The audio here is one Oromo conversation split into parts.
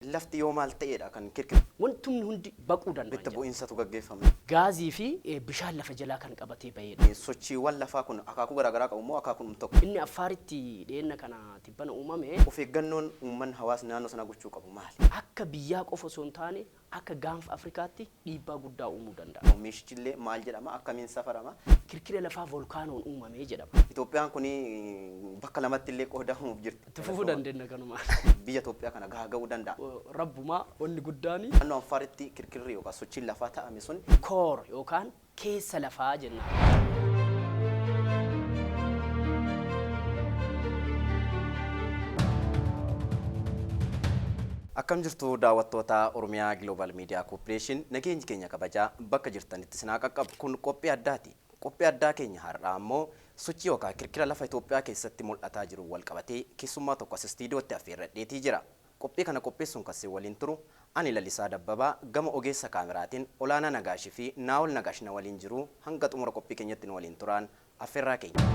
Lafti yoo maal ta'edha kan kirkiru? Wantumni hundi baquu danda'a. Walitti bu'iinsatu gaggeeffame. Gaazii fi bishaan lafa jalaa kan qabatee bahedha. Sochiiwwan lafaa kun akaakuu garaagaraa qabu moo akaakuun tokko? Inni Affaaritti dhiyeenya kana tibbana uumame. Of eeggannoon uummanni hawaasni naannoo sanaa gochuu qabu maali? Akka biyyaa qofa osoo hin taane akka gaanfa Afrikaatti dhiibbaa guddaa uumuu danda'a. Meeshichillee maal jedhama? Akkamiin safarama? Kirkira lafaa volkaanoon uumame jedhama. Itoophiyaan kun bakka lamatti illee qoodamuuf jirti. Itti fufuu dandeenya kanumaan. Biyya Itoophiyaa kana gaaga'uu danda'a. Rabbumaa wanni guddaan. Naannoo Affaaritti kirkirri yookaan sochiin lafaa ta'ame sun. Core yookaan keessa lafaa jenna. Akkam jirtu daawwattoota Oromiyaa Global Media Corporation, nageenyi keenya kabajaa bakka jirtanitti isin haa qaqqabu. Kun qophii addaati. Qophii addaa keenya har'aa ammoo sochii yookaan kirkira lafa Itoophiyaa keessatti mul'ataa jiru wal qabatee keessummaa tokko as istiidiyootti affeerradheetii jira. Qophii kana qopheessuun kan isin waliin turu ani Lalisaa Dabbabaa, gama ogeessa kaameraatiin Olaanaa Nagaashii fi Naa'ol Nagaash na waliin jiru. Hanga xumura qophii keenyatti nu waliin turaan affeerraa keenya.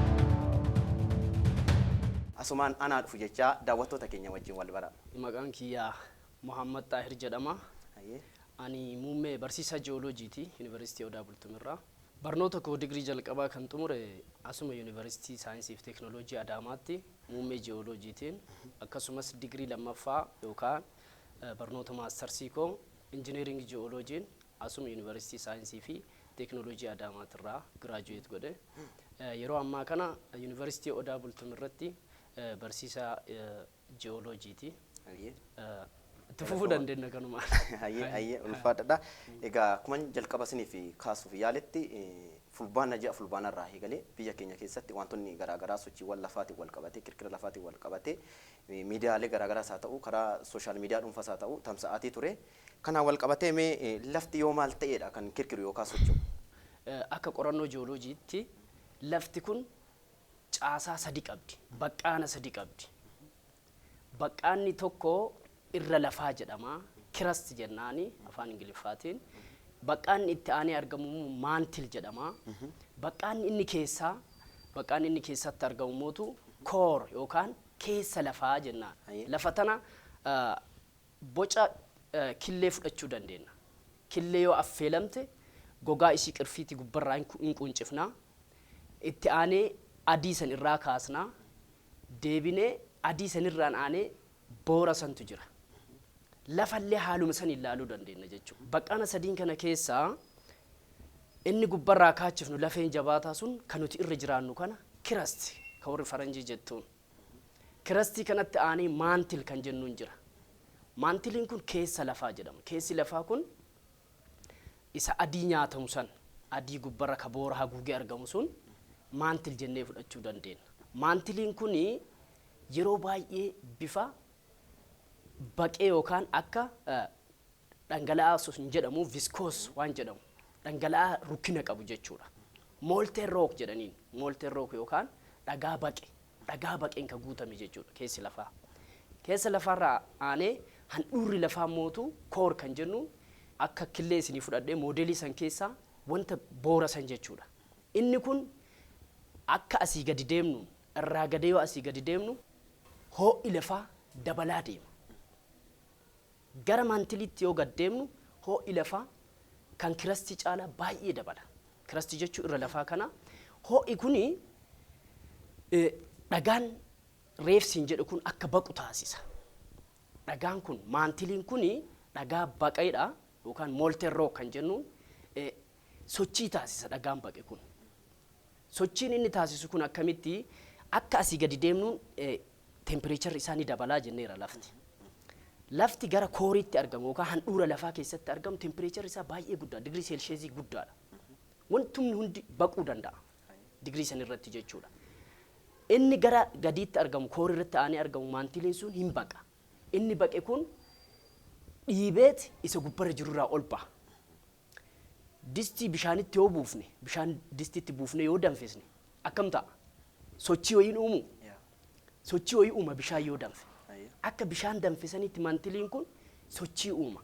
Asumaan anaa dhufu jechaa daawwattoota keenya wajjin wal bara. Maqaan kiyyaa Muhammad Xaahir jedhama. Ani muummee barsiisaa ji'ooloojiiti Yuunivarsiitii Odaa Bultumirraa. Barnoota koo digirii jalqabaa kan xumure asuma Yuunivarsiitii Saayinsii fi Teekinooloojii Adaamaatti muummee ji'ooloojiitiin, akkasumas digirii lammaffaa yookaan barnoota maastarsii koo injineeringii ji'ooloojiin asuma Yuunivarsiitii Saayinsii fi Teekinooloojii Adaamaatirraa graduate godhe. Yeroo ammaa kana Yuunivarsiitii Odaa Bultumirratti barsiisaa ji'ooloojiiti. Itti fufuu dandeenya kanumaan. Hayyee, hayyee, ulfaadha. Egaa akkuma jalqaba isiniif kaasuuf yaaletti, fulbaana, ji'a fulbaana irraa eegalee biyya keenya keessatti wantoonni garaagaraa sochiiwwan lafaatiin wal qabatee, kirkira lafaatiin wal qabatee miidiyaalee garaagaraas haa ta'u, karaa social media dhuunfaas haa ta'u, tamsa'aatii ture. Kanaan wal qabatee mee lafti yoo maal ta'edha kan kirkiru yookaan socho'u? Akka qorannoo ji'ooloojiitti lafti kun caasaa sadi qabdi. Baqqaana sadi qabdi. Baqqaanni tokko irra lafaa jedhama. Crust jennaani afaan Ingiliffaatiin. Baqqaanni itti aanee argamu mantle jedhama. Baqqaanni inni keessatti argamu mootu core yookaan keessa lafaa jennaan. Lafa tana boca killee fudhachuu dandeenya. Killee yoo affeelamte gogaa isii qirfiitii gubbarraa hin quncifna. Itti aanee adii san irraa kaasna. Deebinee adii sanirraan aanee boora santu jira. Lafallee haaluma san ilaaluu dandeenya jechuudha. Baqqaana sadiin kana keessaa inni gubbarraa kaachifnu, lafeen jabaataa sun kan nuti irra jiraannu kana, crust kan warri faranjii jettuun. Crustii kanatti aanee mantle kan jennuun jira. Mantleiin kun keessa lafaa jedhama. Keessi lafaa kun isa adii nyaatamu san, adii gubbarra ka boora haguugee argamu sun mantle jennee fudhachuu dandeenya. Mantleiin kun yeroo baay'ee bifa baqee yookaan akka dhangala'aa sun jedhamu, viscous waan jedhamu, dhangala'aa rukkina qabu jechuudha. Molten rock jedhaniin, molten rock yookaan dhagaa baqe, dhagaa baqeen kan guutame jechuudha keessi lafaa. Keessa lafaarraa aanee handhuurri lafaa mootu core kan jennu, akka killee isinii fudhadhee moodelii san keessaa wanta boora san jechuudha. Inni kun akka asii gadi deemnu, irraa gadee yoo asii gadi deemnu, ho'i lafaa dabalaa deema. Gara mantleitti yoo gad deemnu ho'i lafaa kan crustii caalaa baay'ee dabala. Crustii jechuun irra lafaa kana. Ho'i kuni dhagaan reefsiin jedhu kun akka baqu taasisa. Dhagaan kun, mantleiin kuni dhagaa baqeedha yookaan molten rock kan jennuun, sochii taasisa dhagaan baqe kun. Sochiin inni taasisu kun akkamitti? Akka asii gadi deemnuun temperatureri isaa ni dabalaa jenneera lafti. Lafti gara coreitti argamu yookaan handhuura lafaa keessatti argamu temperatureri isaa baay'ee guddaa, digirii seelsheezii guddaadha. Wantumni hundi baquu danda'a digirii san irratti jechuudha. Inni gara gadiitti argamu, core irratti aanee argamu, mantleiin sun hin baqa. Inni baqe kun dhiibeet isa gubbarra jirurraa ol ba'a. Distii bishaanitti yoo buufne, bishaan distiitti buufne yoo danfisne akkam ta'a? Sochii wayiin uumu? Sochii wayii uuma bishaan yoo danfe. Akka bishaan danfisanitti mantleiin kun sochii uuma.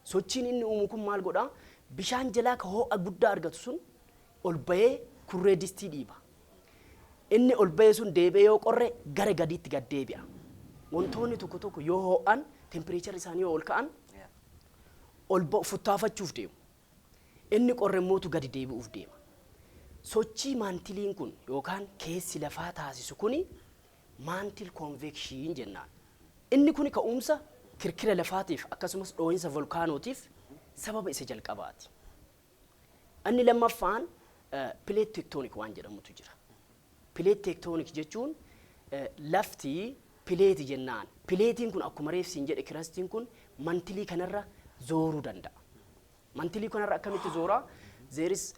Sochiin inni uumu kun maal godhaa? Bishaan jalaa ka ho'a guddaa argatu sun ol bahee kurree distii dhiiba. Inni ol bahee sun deebi'ee yoo qorre gara gadiitti gad deebi'a. Wantoonni tokko tokko yoo ho'an Temperature isaanii yoo ol ka'an ol ba'u, futtaafachuuf deemu. Inni qorre mootu gadi deebi'uuf deema. Sochii mantleiin kun yookaan keessi lafaa taasisu kuni mantle convection jennaan. Inni kuni ka'umsa kirkira lafaatiif akkasumas dhoo'insa volkaanootiif sababa isa jalqabaati. Inni lammaffaan plate tectonic waan jedhamutu jira. Plate tectonic jechuun lafti plate jennaan. Plateiin kun akkuma reefsiin jedhe crustiin kun mantle kanarra zooruu danda'a. Mantle kanarra akkamitti zooraa? There is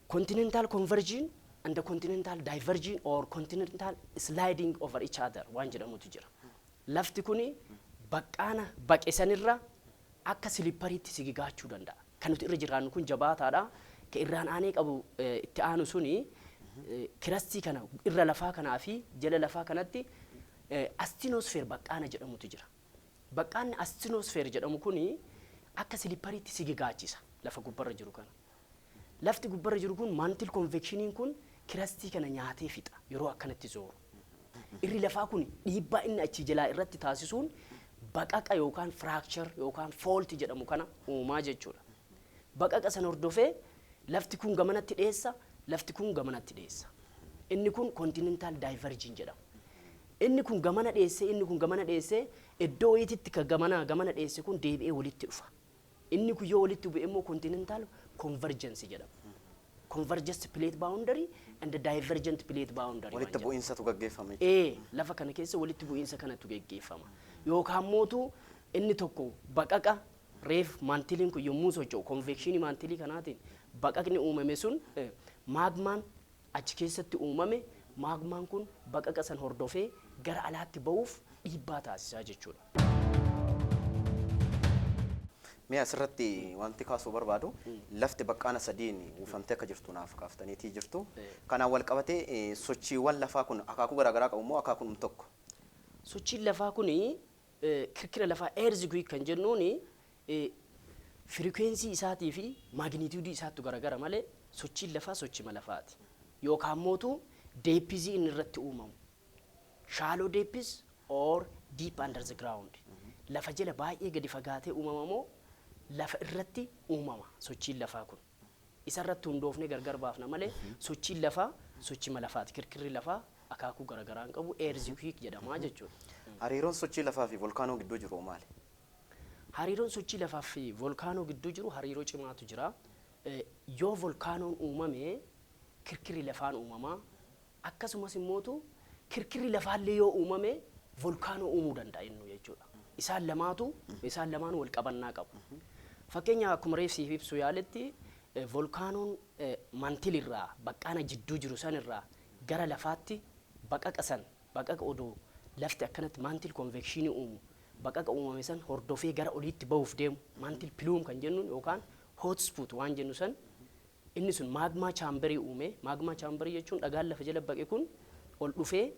continental convergence and the continental divergence or continental sliding over each other waan jedhamutu jira. Lafti kuni baqqaana baqe sanirra akka slipperiitti sigigaachuu danda'a. Kan nuti irra jiraannu kun jabaataadha. Ka irraan aanee qabu itti aanu suni crust kana irra lafaa kanaa fi jala lafaa kanatti asthenosphere baqqaana jedhamutu jira. Baqqaanni asthenosphere jedhamu kuni akka slipperiitti sigigaachisa lafa gubbarra jiru kana. Lafti gubbarra jiru kun mantle convectioniin kun crust kana nyaatee fixa yeroo akkanatti zooru. Irri lafaa kun dhiibbaa inni achi jalaa irratti taasisuun baqaqa yookaan fracture yookaan fault jedhamu kana uumaa jechuudha. Baqaqa sana hordofee lafti kun gamanatti dheessa, lafti kun gamanatti dheessa. Inni kun continental divergence jedhama. Inni kun gamana dheessee, inni kun gamana dheessee, iddoo wayiititti ka gamana gamana dheesse kun deebi'ee walitti dhufa. Inni kun yoo walitti bu'e immoo continental convergence jedhama. Convergent plate boundary and the divergent plate boundary. Walitti waan jedhamu. bu'iinsatu gaggeeffame. Ee, lafa kana keessa walitti bu'iinsa kanatu geggeeffama. Yookaan mootu inni tokko baqaqa reef mantleiin kun yommuu socho'u convection mantle kanaatiin baqaqni uumame sun, magmaan achi keessatti uumame, magmaan kun baqaqa san hordofee gara alaatti ba'uuf dhiibbaa taasisaa jechuudha. Mee asirratti wanti kaasuu barbaadu, lafti baqqaana sadiin uwwifamtee akka jirtu naaf kaaftaniitii jirtu. Kanaan wal qabatee sochiiwwan lafaa kun akaakuu garaagaraa qabu moo akaakuun tokko? Sochiin lafaa kuni kirkira lafaa, earthquake kan jennuuni, frequency isaatii fi magnitude isaattu garagara malee sochiin lafaa sochima lafaati. Yookaan mootu depth inni irratti uumamu. Shallow depth or deep under the ground. Lafa jala baay'ee gadi fagaatee uumama moo lafa irratti uumama sochiin lafaa kun? Isa irratti hundoofnee gargar baafna malee sochiin lafaa sochima lafaati. Kirkirri lafaa akaakuu garaagaraa hin qabu, earthquake jedhama jechuudha. Hariiroon sochii lafaa fi volkaanoo gidduu jiru maali? Hariiroon sochii lafaa fi volkaanoo gidduu jiru hariiroo cimaatu jira. Yoo volkaanoon uumame kirkirri lafaan uumamaa, akkasumas immootu kirkirri lafaallee yoo uumame volkaanoo uumuu danda'a innu jechuudha. Isaan lamaatu isaan lamaan wal qabannaa qabu. Fakkeenya akkuma reef siif ibsu yaaletti, volkaanoon mantle irraa, baqqaana jidduu jiru san irraa gara lafaatti baqaqa san, baqaqa odoo lafti akkanatti mantle convection uumu, baqaqa uumame san hordofee gara oliitti bahuuf deemu, mantle plume kan jennuun yookaan hotspot waan jennu san, inni sun magma chamber uume. Magma chamber jechuun dhagaan lafa jala baqe kun ol dhufee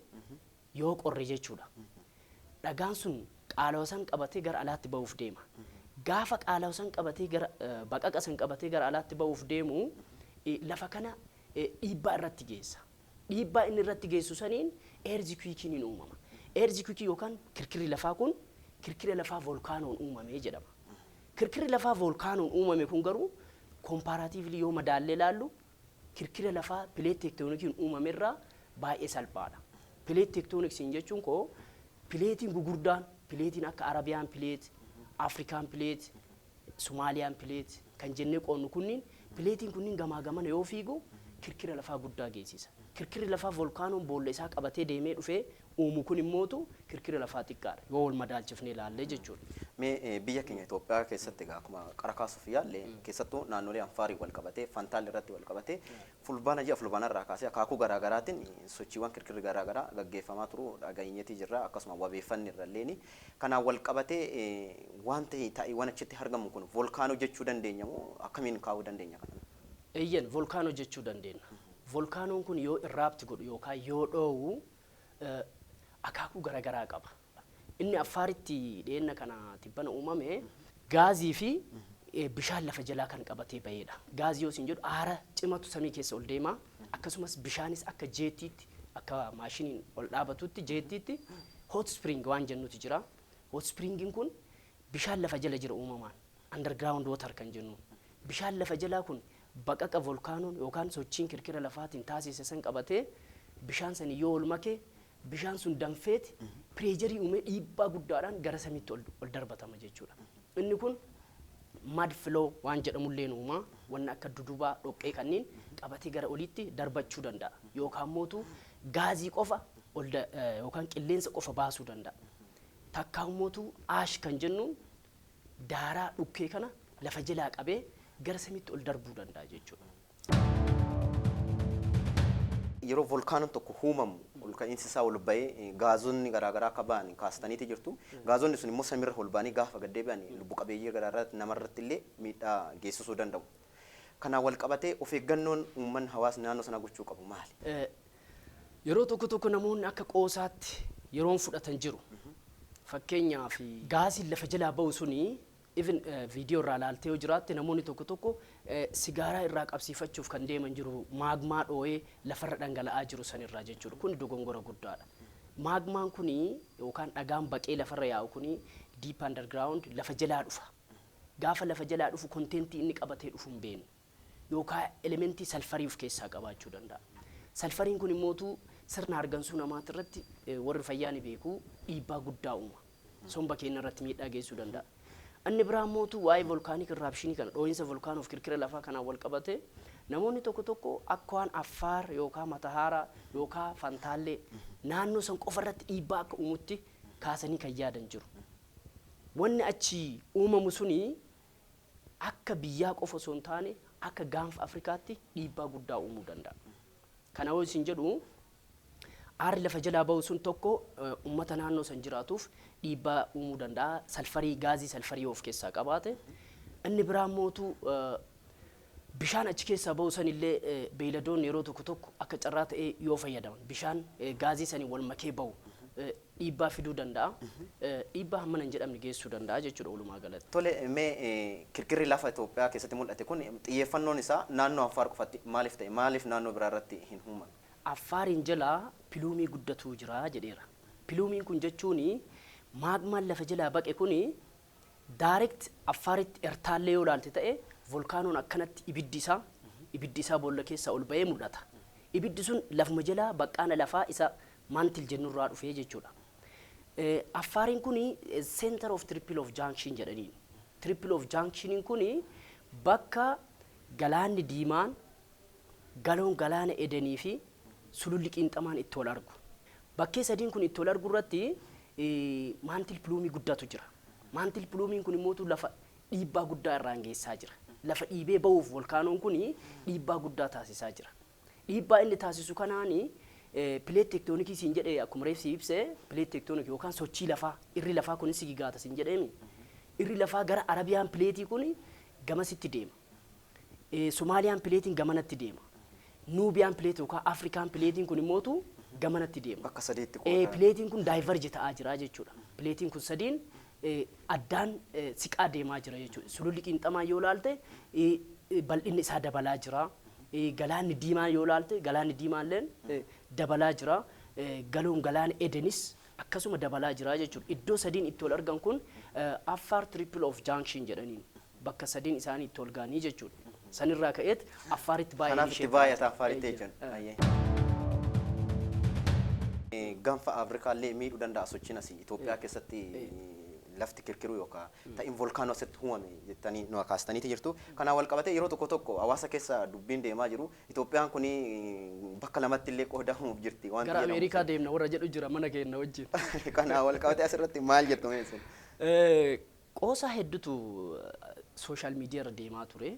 yoo qorre jechuudha. Dhagaan sun qaalawa san qabatee gara alaatti bahuuf deema. Gaafa qaalawa san qabatee gara baqaqa san qabatee gara alaatti bahuuf deemu lafa kana dhiibbaa irratti geessa. Dhiibbaa inni irratti geessu saniin earthquakeiin hin uumama. Earthquake yookaan kirkirri lafaa kun kirkira lafaa volkaanoon uumame jedhama. Kirkirri lafaa volkaanoon uumame kun garuu comparatively yoo madaallee ilaallu kirkira lafaa plate tectoniciin uumame irraa baay'ee salphaadha. Plate tectonicsiin jechuun koo plateiin gugurdaan, plateiin akka Arabiyaan plate, Afrikaan plate, Somaaliyaan plate kan jennee qoonnu kunniin, plateiin kunniin gamaa gamana yoo fiigu kirkira lafaa guddaa geessisa. Kirkirri lafaa volkaanoon boolla isaa qabatee deemee dhufee uumu kun immootu kirkira lafaa xiqqaadha yoo wal madaalchifnee ilaallee jechuudha. Mee biyya keenya Itoophiyaa keessatti egaa akkuma qara kaasuuf yaalle, keessattuu naannolee Afaarii wal qabatee, Fantaallee irratti wal qabatee, fulbaana, ji'a fulbaana irraa kaasee akaakuu garaagaraatiin sochiiwwan kirkirri garaagaraa gaggeeffamaa turu dhageenyeetii jirra, akkasuma wabeeffanni irralleeni. Kanaan wal qabatee wanti ta'iiwwan achitti argamu kun volkaanoo jechuu dandeenya moo akkamiin kaa'uu dandeenya kana? Eeyyan, volkaanoo jechuu dandeenya. Volkaanoon kun yoo erupt godhu yookaan yoo dhoowwu akaakuu garaagaraa qaba. Inni Affaaritti dhiyeenna kana tibbana uumame gaazii fi bishaan lafa jalaa kan qabatee bahedha. Gaazii yoo isin jedhu aara cimatu samii keessa ol deema. Akkasumas bishaanis akka jetiitti, akka maashiniin ol dhaabatutti jetiitti, hot spring waan jennutu jira. Hot springiin kun bishaan lafa jala jira uumamaan, underground water kan jennu. Bishaan lafa jalaa kun baqaqa volkaanoon yookaan sochiin kirkira lafaatiin taasise san qabatee, bishaan san yoo ol makee, bishaan sun danfeeti pressure uumee dhiibbaa guddaadhaan gara samiitti ol darbatama jechuudha. Inni kun mud flow waan jedhamullee uumaa, wanna akka dudubaa dhoqqee kanneen qabatee gara oliitti darbachuu danda'a. Yookaan mootu gaazii qofa ol yookaan qilleensa qofa baasuu danda'a. Takkaa mootu ash kan jennu daaraa dhukkee kana lafa jalaa qabee gara samiitti ol darbuu danda'a jechuudha. Yeroo volkaanoon tokko uumamu, ol ka'iinsi isaa ol bahee gaazonni garaagaraa akka ba'an kaastaniiti jirtu. Gaazonni sun immoo samiirra ol ba'anii gaafa gad deebi'an lubbu qabeeyyii garaagaraa namarratti illee miidhaa geessisuu danda'u. Kanaan wal qabatee of eeggannoon uummanni, hawaasni naannoo sana gochuu qabu maali? Yeroo tokko tokko namoonni akka qoosaatti yeroon fudhatan jiru. Fakkeenyaaf, gaasiin lafa jalaa ba'u suni, even viidiyoo irraa ilaaltee yoo jiraatte, namoonni tokko tokko sigaaraa irraa qabsiifachuuf kan deeman jiru, maagmaa dhoo'ee lafarra dhangala'aa jiru sanirraa jechuudha. Kun dogongora guddaadha. Maagmaan kuni yookaan dhagaan baqee lafarra yaa'u kuni deep underground lafa jalaa dhufa. Gaafa lafa jalaa dhufu content inni qabatee dhufu hin beeknu. Yookaan elementii salfarii of keessaa qabaachuu danda'a. Salfariin kun immootu sirna hargansuu namaati irratti, warri fayyaa ni beeku, dhiibbaa guddaa uuma. Somba keenya irratti miidhaa geessuu danda'a. Inni biraa mootu waa'ee volcanic eruption kana, dhoohinsa volkaanoof kirkira lafaa kanaan wal qabate, namoonni tokko tokko akka waan Affaar yookaan Matahaaraa yookaan Fantaallee naannoo san qofa irratti dhiibbaa akka uumutti kaasanii kan yaadan jiru. Wanni achi uumamu suni akka biyyaa qofa osoo hin taane akka Gaanfa Afrikaatti dhiibbaa guddaa uumuu danda'a. Kana yoo isin jedhu, aarri lafa jalaa ba'u sun tokko uummata naannoo san jiraatuuf dhiibbaa uumuu danda'a. Salfarii, gaazii salfarii of keessaa qabaate. Inni biraa mootu bishaan achi keessaa ba'u san illee beeyladoonni yeroo tokko tokko akka carraa ta'ee yoo fayyadaman, bishaan gaazii sanii wal makee ba'u dhiibbaa fiduu danda'a. Dhiibbaa hammana hin jedhamne geessuu danda'a jechuudha walumaa galatti. Tole, mee kirkirri lafa Itoophiyaa keessatti mul'ate kun xiyyeeffannoon isaa naannoo Affaar qofatti maaliif ta'e? Maaliif naannoo biraa irratti hin uumamne? Affaariin jalaa plume guddatu jira jedheera. Plumeiin kun jechuun maagmaan lafa jalaa baqe kuni direct Affaaritti Ertaallee yoo ilaalte ta'e, volkaanoon akkanatti ibiddi isaa boolla keessaa ol ba'ee mul'ata. Ibiddi sun lafuma jalaa baqqaana lafaa isa mantle jennurraa dhufee jechuudha. Affaariin kuni center of triple of junction jedhaniin. Triple of junctioniin kuni bakka galaanni diimaan, galoon galaana Edenii fi sululli qiinxamaan itti wal argu. Bakkee sadiin kun itti wal argu irratti mantle plume guddaatu jira. Mantle plumeiin kun immoo lafa dhiibbaa guddaa irraan geessaa jira. Lafa dhiibee ba'uuf volkaanoon kun dhiibbaa guddaa taasisaa jira. Dhiibbaa inni taasisu kanaani plate tectonic siin jedhee, akkuma reefsi ibsee, plate tectonic yookaan sochii lafaa, irri lafaa kunis sigigaata siin jedheemi. Irri lafaa gara Arabiyaan plate kun gamasitti deema. Somaaliyaan plateiin gamanatti deema. Nuubiyaan plate yookaan Afrikaan plateiin kun immootu gamanatti deema. Bakka sadiitti qoodama. Plateiin kun diverge ta'aa jira jechuudha. Plateiin kun sadiin addaan siqaa deemaa jira jechuudha. Sululli qiinxamaa yoo ilaalte bal'inni isaa dabalaa jira. Galaanni diimaa yoo ilaalte, galaanni diimaalleen dabalaa jira. Galoon galaana Edenis akkasuma dabalaa jira jechuudha. Iddoo sadiin itti wal argan kun Affaar Triple of Junction jedhaniin, bakka sadiin isaanii itti wal ga'anii jechuudha. Sanirraa ka'eet Affaaritti baay'ee Kanaaf itti baay'ata Affaaritti jechuudha. Gaanfa Afrikaallee miidhuu danda'a sochiin asii Itoophiyaa keessatti lafti kirkiruu yookaan ta'in volkaanoo asitti uumame jettanii nu kaastaniiti jirtu. Kanaan wal qabatee yeroo tokko tokko hawaasa keessa dubbiin deemaa jiru, Itoophiyaan kun bakka lamatti illee qoodamuuf jirti waan Gara Ameerikaa deemna warra jedhu jira mana keenya wajjin. Kanaan wal qabatee asirratti maal jettu mee isin? Qoosaa hedduutu social media irra deemaa ture.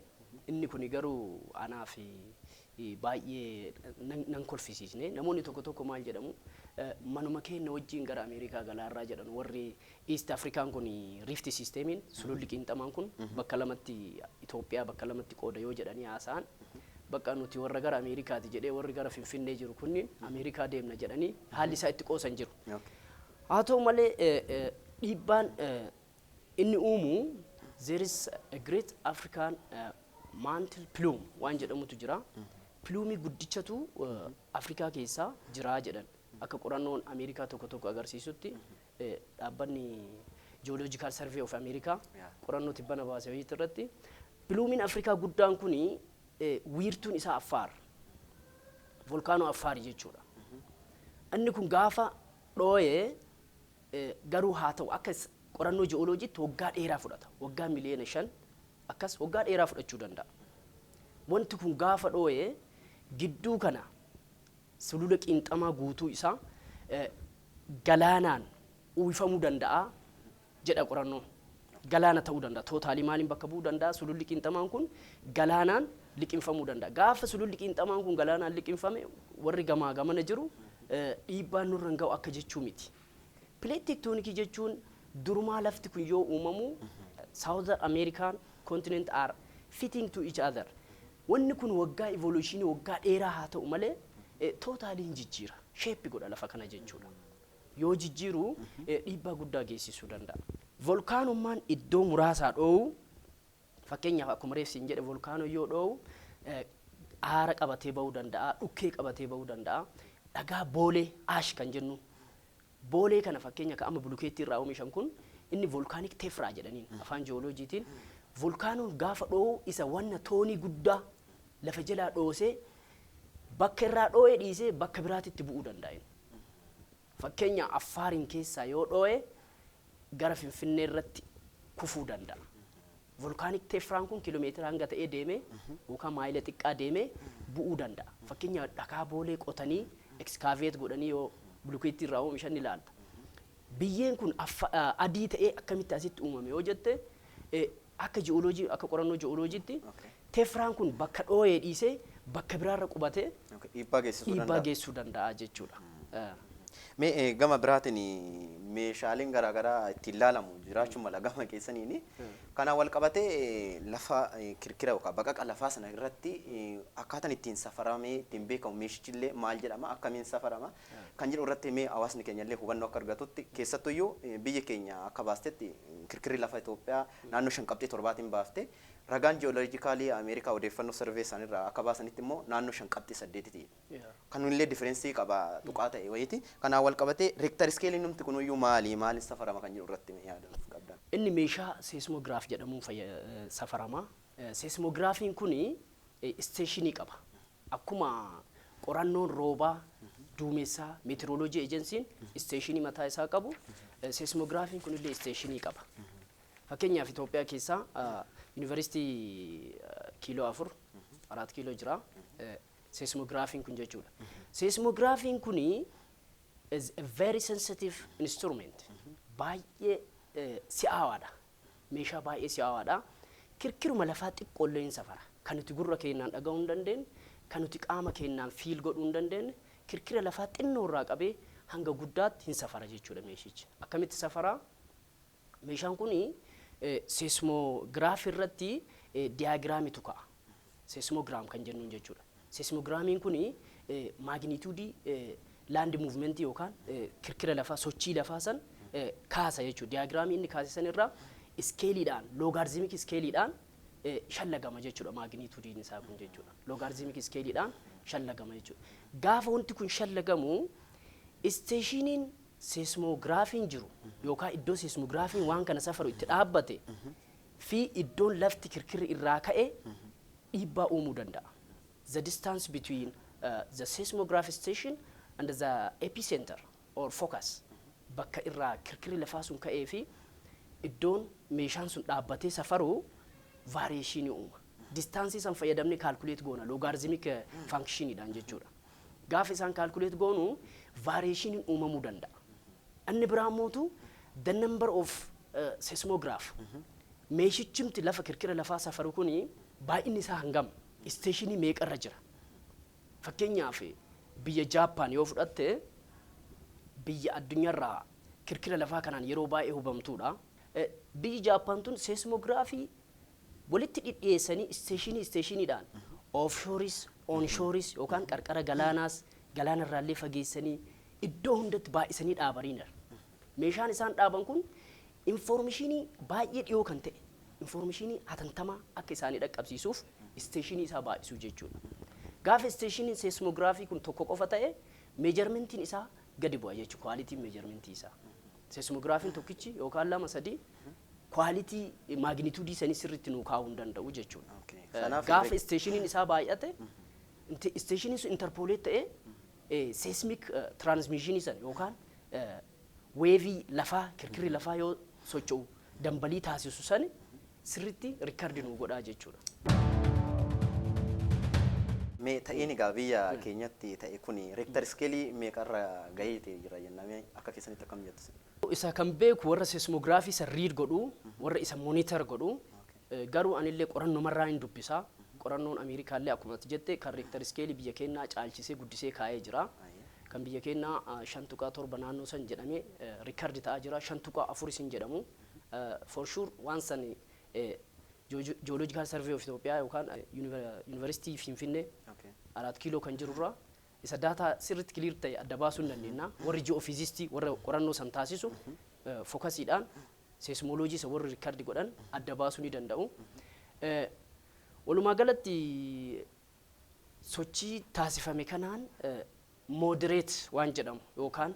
Inni kun garuu anaaf baay'ee nan kolfisiisne. Namoonni tokko tokko maal jedhamu, manuma keenya wajjin gara Ameerikaa galaarraa jedhan. Warri East Afrikaan kun, rift systemiin, sululli qiinxamaan kun bakka lamatti, Itoophiyaa bakka lamatti qooda yoo jedhanii haasa'an, bakka nuti warra gara Ameerikaati jedhee warri gara Finfinnee jiru kunniin Ameerikaa deemna jedhanii haalli isaa itti qoosan jiru. Haa ta'u malee, dhiibbaan inni uumu, there is a great African mantle plume waan jedhamutu jira. Plume guddichatu Afrikaa keessaa jira jedhan. Akka qorannoon Ameerikaa tokko tokko agarsiisutti, dhaabbanni Geological Survey of America qorannoo tibbana baase wayii irratti plumeiin Afrikaa guddaan kuni wiirtuun isaa Affaar, volkaanoo Affaari jechuudha. Inni kun gaafa dhooyee, garuu haa ta'u akka qorannoo ji'ooloojiitti waggaa dheeraa fudhata. Waggaa miliyoona 5 akkas waggaa dheeraa fudhachuu danda'a. Wanti kun gaafa dhooyee gidduu kana sulula qiinxamaa guutuu isaa galaanaan uwwifamuu danda'a jedha qorannoon. Galaana ta'uu danda'a. Totally maaliin bakka bu'uu danda'a? Sululli qiinxamaan kun galaanaan liqinfamuu danda'a. Gaafa sululli qiinxamaan kun galaanaan liqinfame, warri gamaa gamana jiru dhiibbaan nurra hin ga'u akka jechuu miti. Plate tectonic jechuun durumaa lafti kun yoo uumamu South American continent are fitting to each other. Wanni kun waggaa evolutionii waggaa dheeraa haa ta'u malee totally hin jijjiira. Shape godha lafa kana jechuudha. Yoo jijjiiru dhiibbaa guddaa geessisuu danda'a. Volkaanummaan iddoo muraasaa dhoowuu, fakkeenyaaf akkuma reefsi hin jedhe, volkaanoo yoo dhoowuu aara qabatee bahuu danda'a, dhukkee qabatee bahuu danda'a, dhagaa boolee, ash kan jennu boolee kana, fakkeenya ka amma bulukeettii irraa oomishan kun, inni volcanic tephra jedhaniin afaan ji'ooloojiitiin. Volkaanoon gaafa dhoowuu isa wanna toonii guddaa lafa jalaa dhoosee bakka irraa dhoo'ee dhiisee bakka biraatitti bu'uu danda'a inni. Fakkeenya Affaariin keessaa yoo dhoo'e gara Finfinnee irratti kufuu danda'a. Volcanic tephraan kun kiiloomeetira hanga ta'ee deemee yookaan maayila xiqqaa deemee bu'uu danda'a. Fakkeenya dhakaa boolee qotanii excavate godhanii yoo bulukeettii irraa oomishan ni ilaalta. Biyyeen kun adii ta'ee akkamitti asitti uumame yoo jette, akka ji'ooloojii, akka qorannoo ji'ooloojiitti tephraan kun bakka dhoo'ee dhiisee bakka biraarra qubatee Dhiibbaa geessisuu dhiibbaa danda'a. geessuu danda'a jechuudha. Mee gama biraatiin meeshaaleen garaagaraa ittiin ilaalamu jiraachuu mala gama keessaniini. Kanaan wal qabatee lafa kirkira yookaan baqaqa lafaa sana irratti akkaataan ittiin safaramee ittiin beekamu meeshichillee maal jedhama, akkamiin safarama kan jedhu irratti mee hawaasni keenya illee hubannoo akka argatutti, keessattuyyuu biyyi keenya akka baastetti kirkirri lafa Itoophiyaa naannoo 5.7tiin baafte, ragaan ji'ooloojikaalii Ameerikaa odeeffannoo survey isaaniirraa akka baasanitti immoo naannoo 5.8ti. Kan illee difference qaba tuqaa ta'e wayiiti. Kanaan wal qabatee Richter scaleiin numti kunuyyuu maali, maaliin safarama kan jedhu irratti yaada nuuf qabdan. Inni meeshaa seismogiraaf jedhamuun safarama. Seismogiraafiin kuni stationii qaba. Akkuma qorannoon roobaa, duumessaa, meteorology agencyn stationii mataa isaa qabu, seismogiraafiin kunillee stationii qaba. Fakkeenyaaf Itoophiyaa keessaa yuunivarsiitii kiiloo 4, Araat Kiiloo jira. Seismogiraafiin kun jechuudha. Seismogiraafiin kuni is a very sensitive instrument. Baay'ee si'aawaadha. Meeshaa baay'ee si'aawaadha. Kirkiruma lafaa xiqqoollee hin safara. Kan nuti gurra keenyaan dhaga'uu hin dandeenye, kan nuti qaama keenyaan feel godhuu hin dandeenye, kirkira lafaa xinnoo irraa qabee hanga guddaatti hin safara jechuudha meeshichi. Akkamitti safaraa? Meeshaan kuni seismoogiraafii irratti diagramitu ka'a. Seismogram kan jennuun jechuudha. Seismogramiin kuni magnitude land movement yookaan kirkira lafaa, sochii lafaa san kaasa jechuudha. Diagramii inni kaase san irraa scaleiidhaan, logarithmic scaleiidhaan shallagama jechuudha magnitudeiin isaa kun jechuudha. Logarithmic scaleiidhaan shallagama jechuudha. Gaafa wanti kun shallagamu stationiin seismograafiin jiru yookaan iddoo seismograafiin waan kana safaru itti dhaabbate fi iddoon lafti kirkirri irraa ka'e dhiibbaa uumuu danda'a. The distance between the seismograph station and the epicenter or focus, bakka irraa kirkirri lafaa sun ka'ee fi iddoon meeshaan sun dhaabbatee safaru variationii uuma. Distance san fayyadamnee calculate goona logarithmic functioniidhaan jechuudha. Gaafa isaan calculate goonu variationiin uumamuu danda'a. Inni biraa mootu the number of seismograph, meeshichimti lafa kirkira lafaa safaru kuni baay'inni isaa hangam, stationii meeqarra jira. Fakkeenyaaf biyya Jaappaan yoo fudhatte, biyya addunyaarraa kirkira lafaa kanaan yeroo baay'ee hubamtuudha. Biyyi Jaappaan tun seismograafii walitti dhidhiyeessanii stationii stationiidhaan offshoreis, onshoreis yookaan qarqara galaanaas, galaanarraallee fageessanii iddoo hundatti baay'isanii dhaabaniidha. Meeshaan isaan dhaaban kun informationii baay'ee dhiyoo kan ta'e, informationii hatantamaa akka isaanii dhaqqabsiisuuf stationii isaa baay'isuu jechuudha. Gaafa stationiin seismograafii kun tokko qofa ta'e measurementiin isaa gadi bu'a jechuudha, qualityn measurementii isaa. Seismograafiin tokkichi yookaan lama sadii quality magnitude sanii sirriitti nuu kaa'uu hin danda'u jechuudha. Kanaaf Gaafa stationiin isaa baay'ate, stationiin sun interpolate ta'ee seismic transmissionii sana yookaan wave lafaa, kirkirri lafaa yoo socho'u dambalii taasisu sani sirriitti record nuu godhaa jechuudha. Mee ta'een egaa biyya keenyatti ta'e kun Richter scale meeqarra gahee ta'e jira jennaan, akka keessanitti akkam jettu? Isa kan beeku warra seismograafii isa read godhu, warra isa monitor godhu. Garuu anillee qorannoo marraa hin dubbisa. Qorannoon Ameerikaallee akkuma ati jette kan Richter scale biyya keenyaa caalchisee guddisee kaa'ee jira. Kan biyya keenyaa 5.7 naannoo san jedhamee record ta'aa jira. 5.4 isin jedhamu. For sure waan san Geological Survey of Ethiopia yookaan Yuunivarsiitii Finfinnee 4 Kiiloo kan jirurraa isa data sirriitti clear ta'e adda baasuu hin dandeenya. Warri geophysicist, warra qorannoo san taasisu, focusiidhaan seismology isa warri record godhan adda baasuu ni danda'u. Walumaa galatti sochii taasifame kanaan moderate waan jedhamu yookaan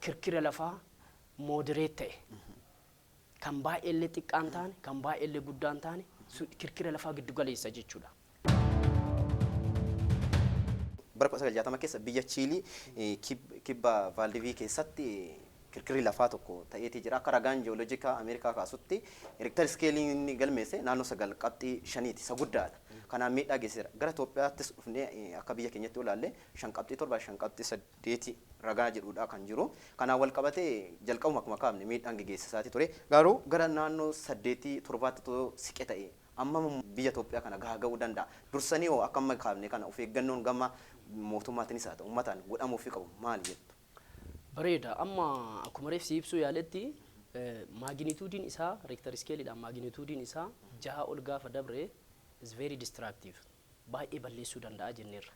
kirkira lafaa moderate ta'e, kan baay'eellee xiqqaan taane, kan baay'eellee guddaan taane, kirkira lafaa giddu galeessa jechuudha. Bara 1960 keessa biyya Chiilii kibba Vaaldivii keessatti kirkirri lafaa tokko ta'eetii jira. Akka ragaan ji'ooloojikaa Ameerikaa kaasutti Richter scaleiin inni galmeesse naannoo 9.5ti, isa guddaadha. Kanaan miidhaa geessiseera. Gara Itoophiyaattis dhufnee akka biyya keenyatti ilaalle 5.7, 5.8 ragaa jedhudha kan jiru. Kanaan wal qabatee jalqabuma akkuma kaafne miidhaan geessisaati ture. Garuu gara naannoo 8 7tti too siqe ta'e amma biyya Itoophiyaa kana gahaa ga'uu danda'a. Dursanii hoo akka amma kaafne kana of eeggannoon gama mootummaatiinis haa ta'u uummataan godhamuufii qabu maali jettu? Bareeda. Amma akkuma reef si ibsuu yaaletti, magnitudeiin isaa Richter scaleiidhaan magnitudeiin isaa 6 ol gaafa dabre is very destructive, baay'ee balleessuu danda'a jenneerra.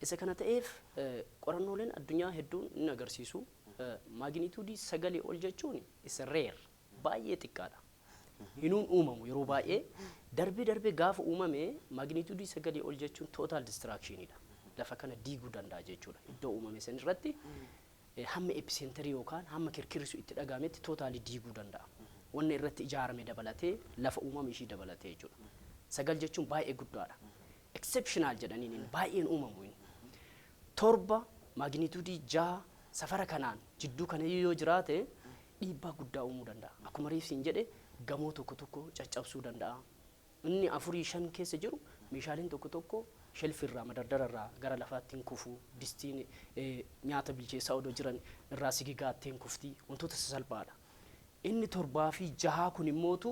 Isa kana ta'eef qorannooleen addunyaa hedduun ni agarsiisu. Magnitude 9 ol jechuun is rare, baay'ee xiqqaadha. Hinuun uumamu yeroo baay'ee darbee darbee gaafa uumame magnitude 9 ol jechuun total destructionidha. Lafa kana diiguu danda'a jechuudha. Iddoo uumame san irratti hamma epicenter yookaan hamma kirkirri sun itti dhagahametti totally diiguu danda'a. Wanni irratti ijaarame dabalatee, lafa uumame ishii dabalatee jechuudha. 9 jechuun baay'ee guddaadha. Exceptional jedhaniin inni baay'een uumamu inni. 7, magnitude 6, safara kanaan jidduu kana yoo jiraate dhiibbaa guddaa uumuu danda'a. Akkuma reefsiin jedhe gamoo tokko tokko caccabsuu danda'a. Inni 4 5 keessa jiru meeshaaleen tokko tokko shelfirraa, madardararraa gara lafaatti hin kufu, distiin nyaata bilcheessaa odoo jiran irraa sigigaattee hin kufti, wantoota sasalphaadha. Inni 7 fi 6 kun immootu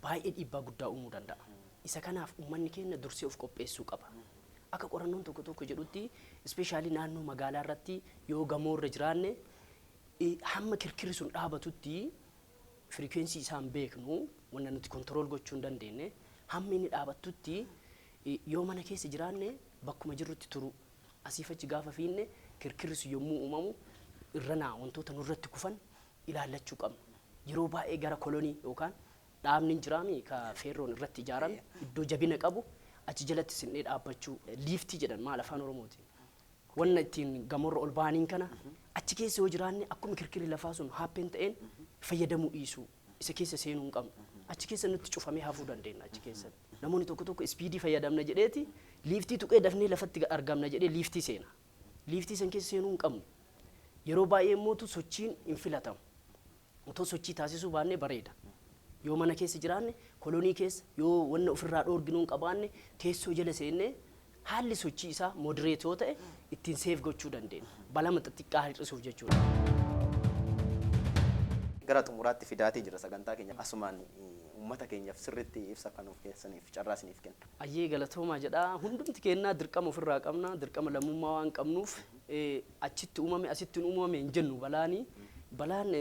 baay'ee dhiibbaa guddaa uumuu danda'a. Isa kanaaf uummanni keenya dursee of qopheessuu qaba. Akka qorannoon tokko tokko jedhutti, especially naannoo magaalaa irratti yoo gamoo irra jiraanne, hamma kirkirri sun dhaabatutti, frequency isaan beeknu wanna nuti control gochuu hin dandeenye, hamma inni dhaabattutti yoo mana keessa jiraanne bakkuma jirrutti turu, asiif achi gaafa fiinne kirkirri sun yommuu uumamu irranaa wantoota nurratti kufan ilaallachuu qabna. Yeroo baay'ee gara column yookaan dhaabni hin jiraami ka feerroon irratti ijaarame, iddoo jabina qabu achi jalatti sinnee dhaabbachuu, lift jedhan maal afaan Oromootiin, wanna ittiin gamoorra ol ba'aniin kana achi keessa yoo jiraanne akkuma kirkirri lafaa sun happen ta'een fayyadamuu dhiisuu, isa keessa seenuu hin qabnu. Achi keessa nutti cufamee hafuu dandeenya achi keessatti. Namoonni tokko tokko speed fayyadamna jedheeti lift tuqee dafnee lafatti argamna jedhee lift seena. Lift san keessa seenuu hin qabnu. Yeroo baay'ee immootu sochiin hin filatamu. Otoo sochii taasisuu baannee bareeda. Yoo mana keessa jiraanne column keessa, yoo wanna ofirraa dhoorginuu hin qabaanne teessoo jala seennee, haalli sochii isaa moderate yoo ta'e ittiin save gochuu dandeenya. Balama xixiqqaa hir'isuuf jechuudha. Gara xumuraatti fidaatii jira sagantaa keenya, asumaan uummata keenyaaf sirriitti ibsa kan nuuf keessaniif carraa isiniif kenna. Ayyee, galatoomaa jedha. Hundumti kennaa dirqama ofirraa qabna. Dirqama lammummaa waan qabnuuf achitti uumame, asitti hin uumame hin jennu balaani. Balaan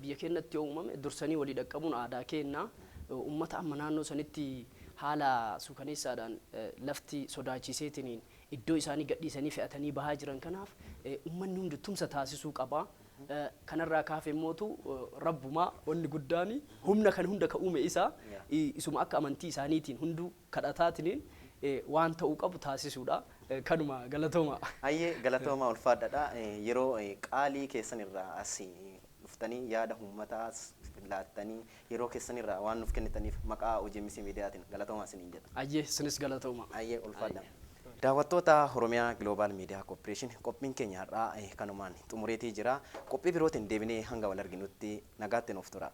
biyya keenyatti yoo uumame dursanii walii dhaqqabuun aadaa keenna. Uummata amma naannoo sanitti haala suukaneessaadhaan lafti sodaachiseetiniin iddoo isaanii gadhiisanii fe'atanii bahaa jiran kanaaf uummanni hundi tumsa taasisuu qaba. Kanarraa kaafee immootu rabbumaa wanni guddaan humna kan hunda ka uume isaa, isuma akka amantii isaaniitiin hunduu kadhataatiniin waan ta'uu qabu taasisuudha. Kanuma, galatooma. Hayyee, galatooma, ulfaadhaadha. Yeroo qaalii keessan irraa as Dhuftanii yaada uummataas laattanii yeroo keessanirraa waan nuuf kennitaniif maqaa OGMC Miidiyaatiin galatoomaa isiniin jedha. Ayyee, isinis galatooma. Ayyee, ulfaadha. Daawwattoota Oromiyaa Global Media Corporation, qophiin keenya har'aa kanumaan xumureetii jira. Qophii birootiin deebinee hanga wal arginutti nagaatti nuuf tura.